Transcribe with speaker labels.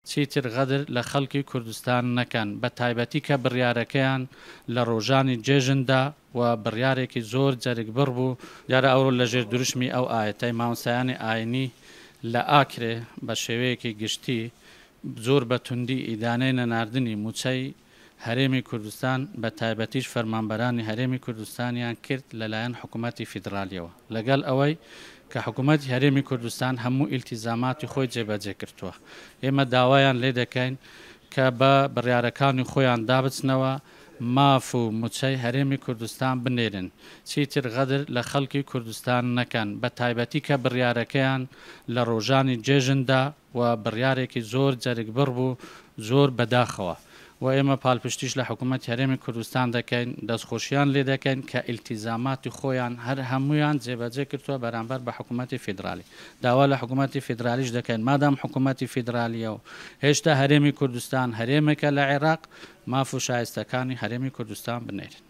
Speaker 1: چیتر غەدر لە خەڵکی کوردستان نەکەن، بە تایبەتی کە بڕیارەکەیان لە ڕۆژانی جێژندا و بڕیارێکی زۆر جەرگبڕ بوو. دیارە ئەوڕۆ لە ژێر دروشمی ئەو ئایەتەی مامۆستایانی ئاینی لە ئاکرێ بە شێوەیەکی گشتی زۆر بە توندی ئیدانەی نەناردنی مووچەی هەرێمی کوردستان بە تایبەتیش فەرمانبەرانی هەرێمی کوردستانیان کرد لەلایەن حکوومەتی فیدرالیەوە، لەگەڵ ئەوەی کە حکوومەتی هەرێمی کوردستان هەموو ئیلتیزاماتی خۆی جێبەجێ کردووە. ئێمە داوایان لێ دەکەین کە بە بڕیارەکانی خۆیان دابچنەوە، ماف و مووچەی هەرێمی کوردستان بنێرن، چیتر غەدر لە خەڵکی کوردستان نەکەن، بە تایبەتی کە بڕیارەکەیان لە ڕۆژانی جێژندا و بڕیارێکی زۆر جەرگبڕ بوو، زۆر بەداخەوە و ئێمە پالپشتیش لە حکوومەتی هەرێمی کوردستان دەکەین، دەستخۆشیان لێ دەکەین کە ئیلتیزاماتی خۆیان هەر هەموویان جێبەجێ کردووە بەرامبەر بە حکوومەتی فیدرالی. داوا لە حکوومەتی فیدرالیش دەکەین مادام حکوومەتی فیدرالیە و هێشتا هەرێمی کوردستان هەرێمێکە لە عێراق، ماف و شایستەکانی هەرێمی کوردستان بنێرن.